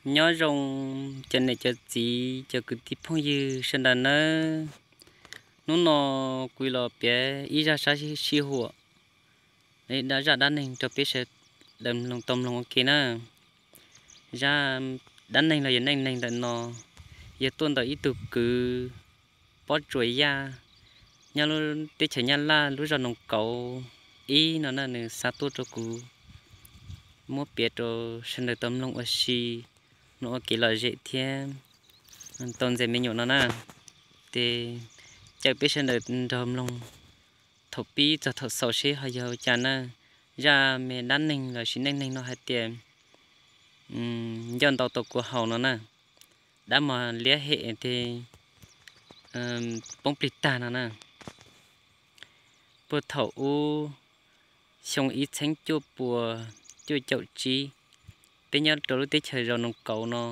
Nyob zoo cov niam cov txiv cov kwv tij phooj ywg sawv daws nawb. Hnub no kuv los piav ib zaj sab sij huam, zaj dab neeg rau peb sawv daws mloog tau mloog ua ke na. Zaj dab neeg los yog neej neeg ntawm no yog tuaj ntawm ib tug kwv Pob Tsuas Yaj nyob lub teb chaws Nyab Laj lub zos Noog Kauv ib no na, nws xa tuaj rau kuv muab piav rau sawv daws tau mloog ua si, mloog ua kev lom zem thiab tau ntxias me nyuam no na. Ces caw peb sawv daws nrog mloog thaum pib txog thaum xaus seb ho yog ua cas na. Zaj me dab neeg los sis neej neeg no hais tias ncauj ntau tau kua haus no na, dab mos liab hem thiab poob plig tag no na. Puag thaum ub xyoo ib txheeb cuaj pua cuaj caum tsib, peb nyob rau lub teb chaws zos Noog Kauv no,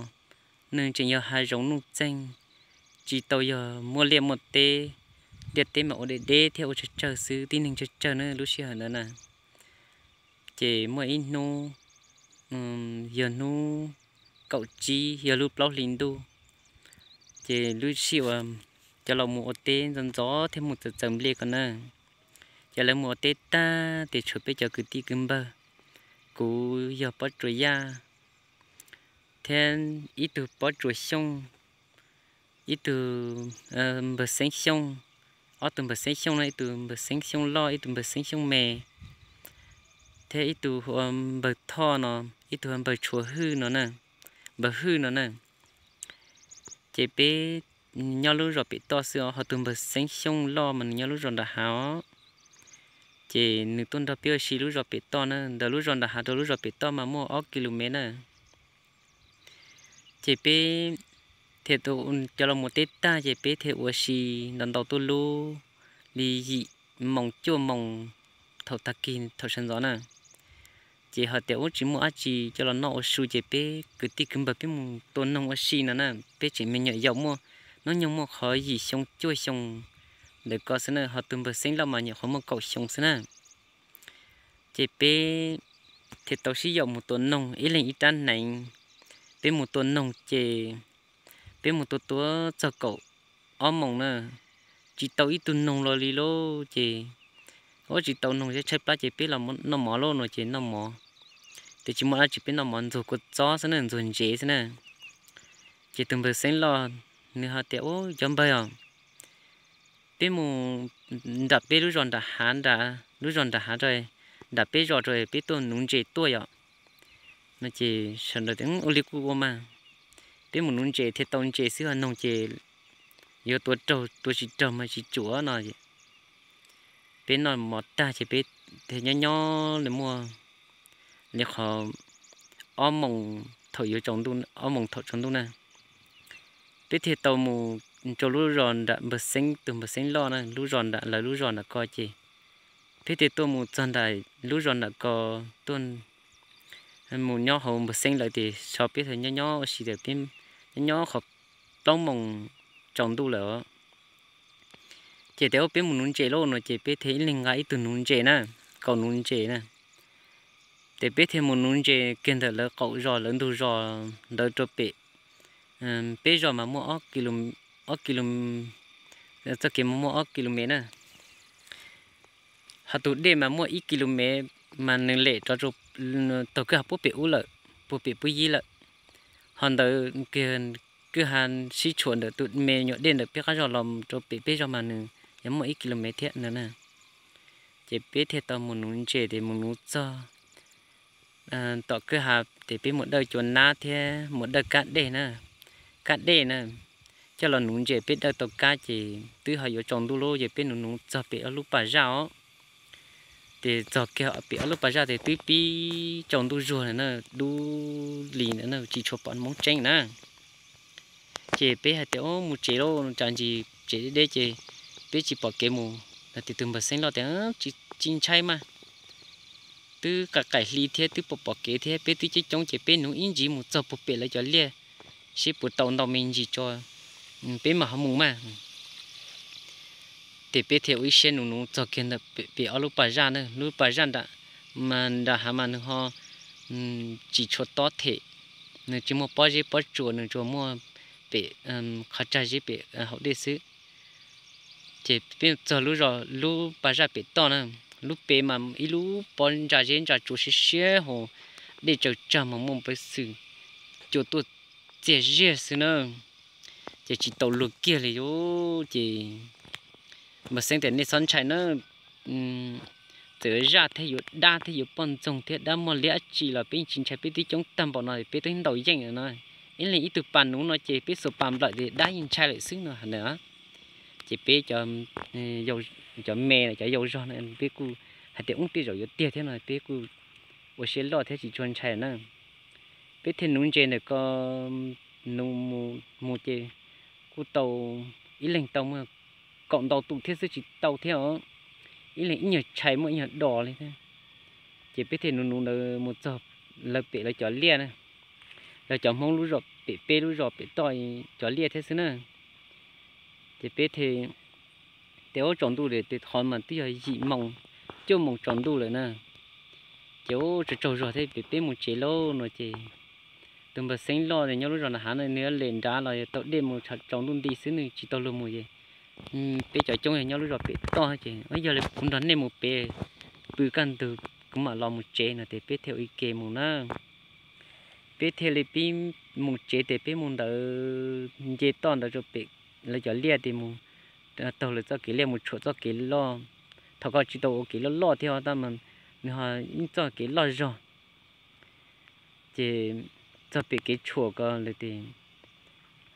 nws tseem yog hav zoov nuj txeeg, tsis tau yog muaj liaj muaj teb, liaj teb mas ua deb deb thiab ua tsawg tsawg xwb, tib neeg tsawg tsawg na lub sij hawm ntawd na. Ces muaj ib hnub, yog hnub kaum tsib yog lub plaub hli ntuj, ces lub sij uas cov laus mus ua teb ntxov ntxov thiab mus txawm txawm npliaj ko na, ces lawv mus ua teb tag ces tshuav peb cov kwv tij kwv npawg, kuv yog Pob Tsuas Yaj thiab ib tug Pob Tsuas Xyooj, ib tug npawg Xeeb Xyooj, ob tug npawg Xeeb Xyooj no, ib tug npawg Xeeb Xyooj loj, ib tug npawg Xeeb Xyooj me, thiab ib tug hu ua npawg Thoj no, ib tug hu ua npawg Tshuav Hwj no na, npawg Hwj no na. Ces peb nyob lub zos pem toj xwb os, ho tus npawg Xeeb Xyooj loj mas nws nyob lub zos nram hav os. Ces nws tuaj nrog peb ua si lub zos pem toj na, ntawm lub zos nram hav rau lub zos pem toj mas muaj ob ki lu mev na. Ces peb thiaj cov laus mus teb tag ces peb thiaj ua si ntau ntau tuaj lub li yim moos cuaj moos thaum tag kis thaum sawv ntxov na. Ces hais tias ub tsis muaj dab tsi coj los noj ua su ces peb kwv tij kwv npawg peb mus tua noog ua si no na. Peb tseem me nyuam yaus muaj hnub nyoog muaj qhov yim xyoo cuaj xyoo ntawm ko xwb na, ho tus npawg Xeeb Lauj mas nyuam qhuav muaj kaum xyoo xwb na. Ces peb thiaj tau sib yaum mus tua noog ib leeg ib rab hneev. Peb mus tua noog ces peb mus tua tua txog kaum ob moos na, tsis tau ib tug noog los li lauj. Ces ua tsis tau noog, tshaib plab ces peb los noj mov lauj no ces noj mov. Ces tsis muaj dab tsi peb noj mov ntxuag kua txob xwb na, ntxuag ntsev xwb na. Ces tus npawg Xeeb Lauj nws ho tias ub cov npawg os, peb mus nram peb lub zos nram hav, nram lub zos nram hav rau, nram peb zos rau peb tuaj nuv ntses tuaj yom. No ces sawv daws tias ua li kuj ua mas, peb mus nuv ntses thiaj tau ntses xwb, ho noog ces yuav tua raug tua tsis raug mas tsis tsuav no. Peb noj mov tag ces peb thiaj nyob nyob li muaj li qhov ob moos thaum yuav tsaus ntuj, ob moos thaum tsaus ntuj na, peb thiaj tau mus rau lub zos nram npawg Xeeb, tus npawg Xeeb Loj na, lub zos nram lawv lub zos nram ko ces peb thiaj tuaj mus txog nram lub zos nram ko tuaj mus nyob hauv npawg Xeeb lawv ces so peb thiaj nyob nyob ua si tias peb nyob nyob qhov plaub moos tsaus ntuj lawm os. Ces tias ua peb mus nuv ntses lauj no ces peb thiaj ib leeg nqa ib tug nuv ntses na, kaus nuv ntses na. Ces peb thiaj mus nuv ntses kiag ntawm lawv qaum zos lawv ntug zos ntawd rau pem. Peb zos mas muaj ob ki lu, ob ki lu, txoj kev mas muaj ob ki lu mev na. Ho tus dej mas muaj ib ki lu mev, mas nws lem rov rau taug kwj ha puag pem ub lawm, puag pem puab yib lawm. Ho ntawd kwj ha sib tshuam ntawm tus me nyuam dej ntawm peb qab zos los rau pem peb zos mas nws yuav muaj ib ki lu mev thiab no na. Ces peb thiaj tau mus nuv ntses ces mus nuv txog tom kwj ha ces peb mus dawj cua nab thiab mus dawj kab dej na, kab dej na. Coj los nuv ntses peb dawj tau kab ces twb ho yuav tsaus ntuj lauj ces peb nuv nuv txog pem ob lub pas zaj os. Ces txog kiag pem ob lub pas zaj ces twb pib tsaus ntuj zuag na, dub li na, tsis tshua pom hmoov tseeb na. Ces peb hais tias mus tsev lauj, tsam ntsis tsev deb deb ces peb tsis pom kev mus no. Ces tus npawg Xeeb Loj tias tsis ntshai mas, twb qaim qaim hli thiab twb pom pom kev thiab peb twb coob coob ces peb nuv ib ntsis mus txog puag pem lawv cov liaj seb puas tau ntau me ntsis tso peb mam ho mus mas. Ces peb thiaj ua ib siab nuv nuv txog kiag ntawm pem ob lub pas zaj na, lub pas zaj nram hav mas nws ho tsis tshua tob them. nws tsis muaj pob zeb pob tsuas, nws tsuas muaj pem qhov tsag zeb pem hauv dej xwb. Ces peb txog lub zos lub pas zaj pem toj na, lub pem mas ib lub pob ntsa zeb ntsa tsuas siab siab hos dej tsaws tsag mas muaj peev xwm cua tuaj txias ziag xwb na. Ces tsis tau luag kiag li os. Ces npawg Xeeb tias nej txhob ntshai na, txawm zaj thiab yuav dab thiab yuav poj ntxoog thiab dab muag liab dab tsi los peb tsis ntshai, peb twb coob tag npaum no peb twb ntaus yeej no. Ib leeg ib tug pas nuv no ces peb xuas pas nplawm ces dab yeej ntshai lawm xwb no na. Ces peb cov me cov yau zog no peb kuj hais tias ub tej zaum yuav tiag thiab no peb kuj ua siab loj thiab tsis tshua ntshai na. Peb thiaj nuv ntses ntawm ko, nuv mus ces kuj tau ib leeg tau muaj kaum ntau tus thiab xwb tsis tau thiab os. Ib leeg ib nyuag tshais muaj ib nyuag dos li thiab. Ces peb thiaj nuv nuv ntawd mus txog lawv pem lawv cov liaj na, lawv cov Hmoob lub zos pem peb lub zos pem toj cov liaj thiab xwb na. Ces peb thiaj tias ub tsaus ntuj lawm, qhov mas twb yog yim moos cuaj moos tsaus ntuj lawm na. Ces ub tsaug tsaug zog thiab peb mus tsev lauj no ces tus npawg Xeeb loj nyob lub zos na hav no nws lem nrad los tau dej mus tsaus ntuj nti xwb nws tsis tau luag mus ces peb cov coob yog nyob lub zos pem toj ces yog li kuv nrog nej mus pem pw kaj ntug kuv mam los mus tsev no ces peb thiaj ua ib ke mus na. Peb thiaj li pib mus tsev ces peb mus ntawd nce toj ntawd rau pem lawv cov liaj ces mus taug lawv txoj kev liaj mus tshuam txoj kev loj. Thaum ko tsis tau ua kev loj loj thiab tab mas nws ho ib txoj kev loj zog. Ces txog pem kev tshuam ko lawm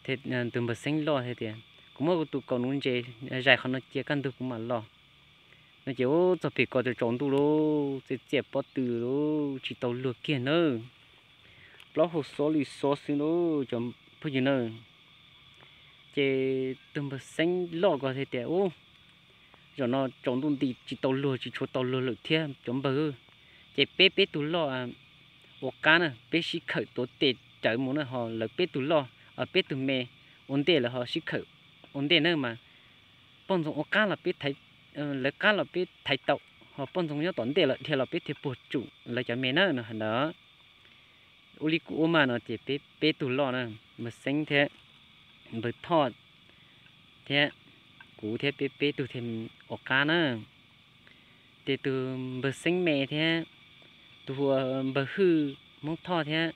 ces tus npawg Xeeb loj thiaj tias kuv muab kuv tus kaus nuv ntses zais qhov no cia kaj ntug kuv mam los no ces ub txog pem ko tsaus tsaus ntuj lauj, txias txias pob tw lauj, tsis tau luag kiag nawb. Plaub hau xov li xov xwb lauj cov phooj ywg na. Ces tus npawg Xeeb loj ko thiaj tias ub zaum no tsaus ntuj nti tsis tau luag tsis tshua tau luag lawm thiab cov npawg. Ces peb peb tug loj ua qab na peb sib khawm tuav tes rawv mus na ho lawv peb tug loj, peb tug me ua ntej lawv ho sib khawm ua ntej na mas poj ntxoog ua qab los peb, lawv qab los peb thaiv tau, ho poj ntxoog nyob tom ntej lawm dhia los peb thiaj puag tsum lawv cov me na no hais ntawd. Ua li kuv ua mas no ces peb peb tug loj na, npawg Xeeb thiab npawg Thoj thiab kuv thiab peb peb tug thiaj ua qab na. Ces tus npawg Xeeb me thiab tus npawg Hwj Hmoob Thoj thiab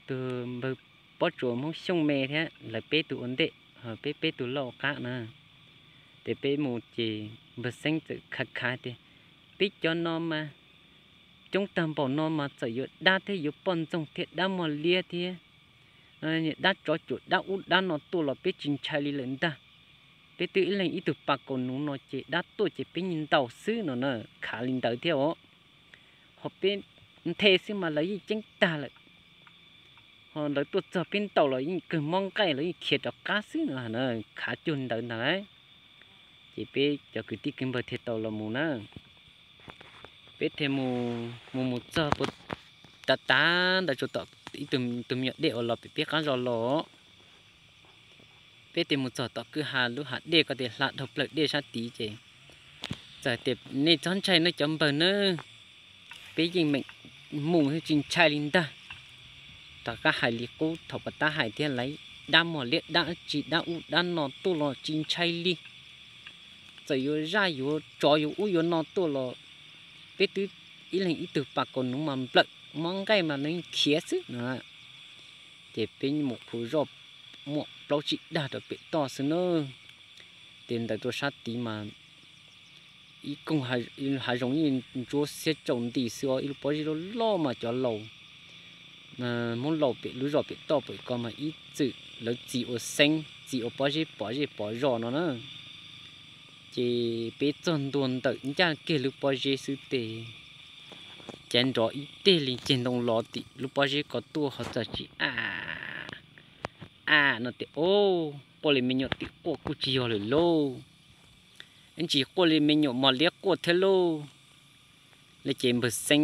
tus npawg Pob Tsuas Hmoob Xyooj me thiab lawv peb tug ua ntej, peb peb tug loj ua qab na. Ces peb mus ces npawg Xeeb txawm khav khav tias peb cov no mas coob tag npaum no mas txawm yuav dab thiab yuav poj ntxoog thiab dab muag liab thiab dab tsov cuam dab ub dab no tuaj los peb tsis ntshai li lawm ntag. Peb twb ib leeg ib tug pas kaus nuv no ces dab tuaj ces peb ntaus xwb no na, khav li ntawd thiab os. Ho peb nthe xwb mas lawv yeej ceeb tag lawm. Ho lawv tuaj txog peb ntaus los yeej kawg mob nqaij los yeej khiav rov qab xwb no na, khav cuag li ntawd ntag lauj. Ces peb cov kwv tij kwv npawg thiaj tau los mus na. Peb thiaj mus mus txog puag tav tav ntawd rau tom ib tug me nyuam dej uas los pem peb qab zos los. Peb thiaj mus txog tom kwj ha lub hav dej ko tias hla dhau plaws dej sab tid ces txawm tias nej txhob ntshai nej cov npawg nawb, peb yeej meem mus tsis ntshai li ntag. Rov qab hais li qub thaum pas tab hais thiab lawv, dab muag liab dab tsi dab ub dab no tuaj los tsis ntshai li. Txawm yuav zaj yuav tsov yuav ub yuav no tuaj los peb twb ib leeg ib tug pas kaus nuv mas nplawm mob nqaij mas nws khiav xwb no. Ces peb mus khu zoj muaj plaub tsib dag rau pem toj xwb na. Ces ntawd rau sab tid mas ib koog hav zoov yeej ntsuab xiab tsaus nti xwb os, ib lub pob zeb loj loj mas cov laus Hmoob laus pem lub zos pem toj pem ko mas ib txwm lawv txi ua xeeb txi ua pob zeb pov zej pov zos no na. Ces peb txog ntua ntawm ncaj kiag lub pob zeb xwb tes cav nrov ib teg li ceg ntoo los tim lub pob zeb ko tuaj ho txawm tsis a a no tias, Au, quaj li me nyuam tim quaj kuj tsis yog lawm lauj. Ib ntsis quaj li me nyuam mos liab quaj thiab lauj. Li ces npawg xeeb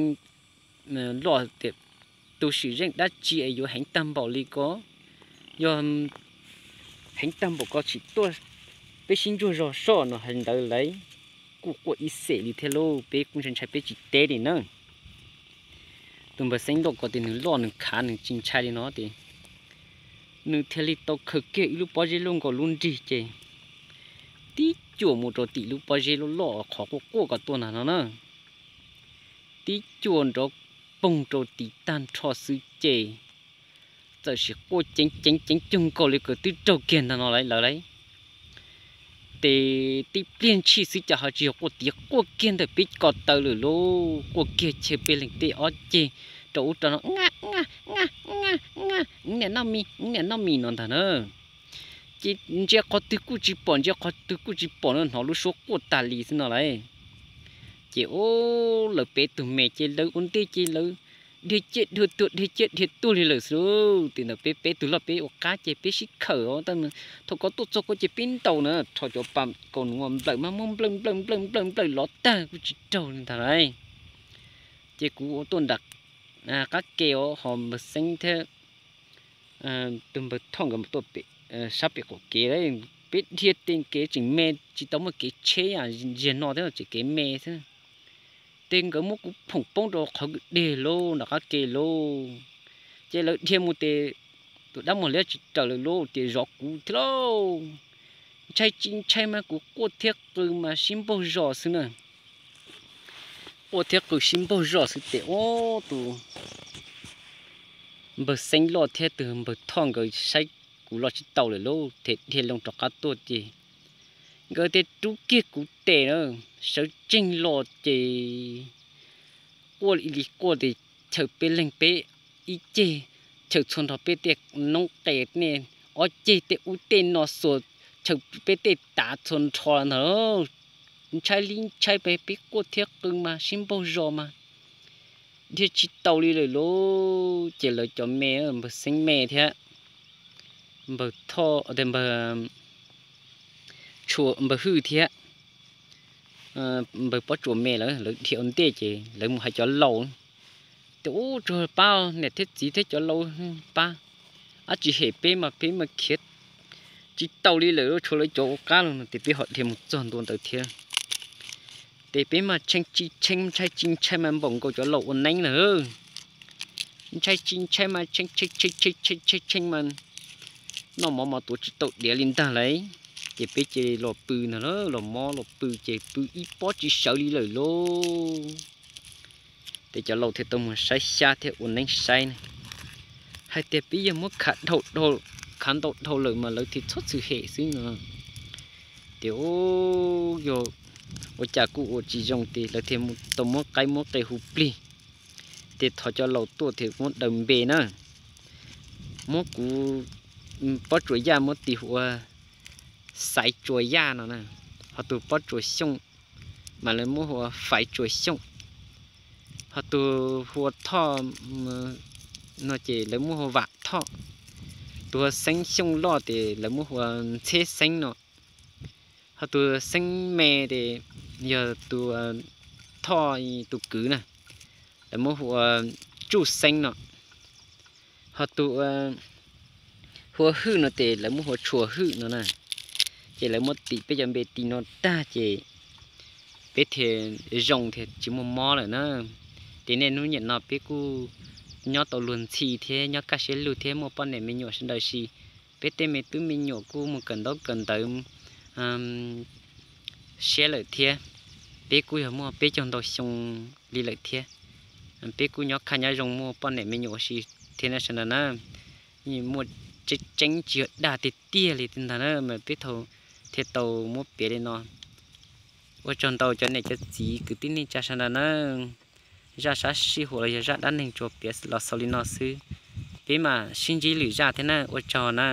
loj tias, Tu sim zeej dab tsi es yuav heev tag npaum li ko? Yog heev tag npaum ko tsis tuaj, peb sib ntsuag zog soj no. Hais ntawd lawv kuj quaj ib xem li thiab lauj, peb kuj ntshai ntshai peb tsis teb li na. tus npawg Xeeb loj ko tias nws loj nws khav nws tsis ntshai li no ces nws thiaj li tau khaws kiag ib lub pob zeb loj nkaus lub nrig ces tib cuam mus rau tim lub pob zeb loj loj qhov quaj quaj kom tuaj ntag no na. Tib cuam nrov poog rau tim tag nrho xwb ces txawm sim quaj ceev ceev ceev cuag nkaus li kom twb raug kiag ntag no lawm lauj. Ces tib pliag ntshis xwb cas ho tsis yog quaj tiav, quaj kiag ntawm peb ko taw lawm lauj, quaj kiag chaw peb leeg tej ob ceg rau ub rau no, a a a, niam noj mis, niam noj mis no ntag na. Ces ntsia qhov twg kuj tsis pom, ntsia qhov twg kuj tsis pom no, hnov lub suab quaj tas li xwb no lauj. Ces o, lawv peb tug me ces lawv ua ntej ces lawv dhia ciaj dhia tuag dhia ciaj dhia tuag li lawm xwb. Ces ntawm peb peb tug loj peb ua qab ces peb sib khawm os, thaum ko tuaj txog ko ces peb ntaus na, rho cov pas kaus nuv nplawm mas muab nplawm nplawm nplawm nplawm nplawm lov tag kuj tsis raug li ntag lauj. Ces kuv ua tuaj nram qab ke os, ho npawg Xeeb thiab tus npawg Thoj nkawd tuaj sab pem qaum kev, peb dhia tes kev tseem me tsis tau muaj kev tsheb ziag no thiab tseem kev me xwb. Ces nkawd muab kuv phoom poob rau qhov kwj deg lauj, nram qab ke lauj. Ces lawv dhia mus ces tus dab muag liab tsis raws lawv lauj, tias zov kuv thiab lauj. Ntshai tsis ntshai mas kuv quaj thiab qw mas sib npaug zos xwb na. Quaj thiab qw sib npaug zos xwb ces o, tus npawg Xeeb loj thiab tus npawg Thoj nkawd saib kuv los tsis tau lawm lauj, thiaj dhia loo rov qab tuaj ces nkawd thiaj rub kiag kuv tes na, sawv tsees los ces quaj li quaj tias chaw peb leeg peb ib ceg, chaw txhua nrho peb tej noob qes nej ob ceg tej ub tej no xuas chaw peb tej tav txhua nrho ntag. Ntshai li ntshai peb, peb quaj thiab qw mas sib npaug zos mas dhia tsis tau li lawm lauj. Ces lawv cov me, npawg Xeeb me thiab npawg Thoj, npawg Hwj thiab npawg Pob Tsuas me lawv, lawv dhia ua ntej ces lawv mus hais cov laus tias ub, tsuag pab niam thiab txiv thiab cov laus pab, ab tsis hem peb mas peb mas khiav tsis tau li lawm, tshuav lawv cov ua qab los no ces peb ho dhia mus txog ntua ntawd thiab. Ces peb mas tshee tsis tshee ntshai tsis ntshai mas npaum nkaus cov laus ua neeb lawm. Ntshai tsis ntshai mas tshee tshee tshee tshee tshee tshee mas noj mov mas tuav tsis tau diav li ntag lauj. Ces peb cia li los pw ntag, los mob los pw ces pw ib pob tsis sawv li lawm lauj. Ces cov laus thiaj tau mus saib xyab thiab ua neeb saib ne, hais tias peb yog muab khav dhau, khav ntau dhau lawm mas lawv thiaj txhob txwm hem xwb no. Ces yog ua cas kuj ua tsis zoo ces lawv thiaj tau muab qaib muab qe hu plig. Ces thov cov laus tuaj thiaj muab daws npe na, muab kuv Pob Tsuas Yaj muab tis hu ua Xaiv Tsuas Yaj no na, ho tus Pob Tsuas Xyooj mas lawv muab hu ua Faiv Tsuas Xyooj, ho tus hu ua Thoj no ces lawv muab hu ua Vam Thoj, tus hu ua Xeeb Xyooj Loj ces lawv muab hu ua Ntxheb Xeeb no, ho tus Xeeb Me ces yog tus Thoj tus kwv na, lawv muab hu ua Tsuj Xeeb no, ho tus hu ua Hwj no ces lawv muab hu ua Tshua Hwj no na. Ces lawv muab tis peb cov npe tis no tag ces peb thiaj zoo thiaj tsis muaj mob lawm na. Ces niaj hnub niam no peb kuj nyob tau luag ntxhi thiab nyob kaj siab lug thiab muaj poj niam me nyuam sawv daws si. Peb tej me tub me nyuam kuj mus kawm ntaub kawm ntawv siab lawm thiab. Peb kuj yog muaj peb caug ntau xyoo li lawm thiab. Peb kuj nyob kaj nyob zoo muaj poj niam me nyuam ua si thiab na sawv daws na. Muaj tseeb tseeb tsis yog dag tiag tiag li ntag na mas peb thiaj tau muab piav li no. Ua tsaug ntau cov niam cov txiv kwv tij neej tsa sawv daws na. Zaj sab sij huam los yog zaj dab neeg tsuas piav los xaus li no xwb. Peb mam sib ntsib lwm zaj thiab na, ua tsaug na.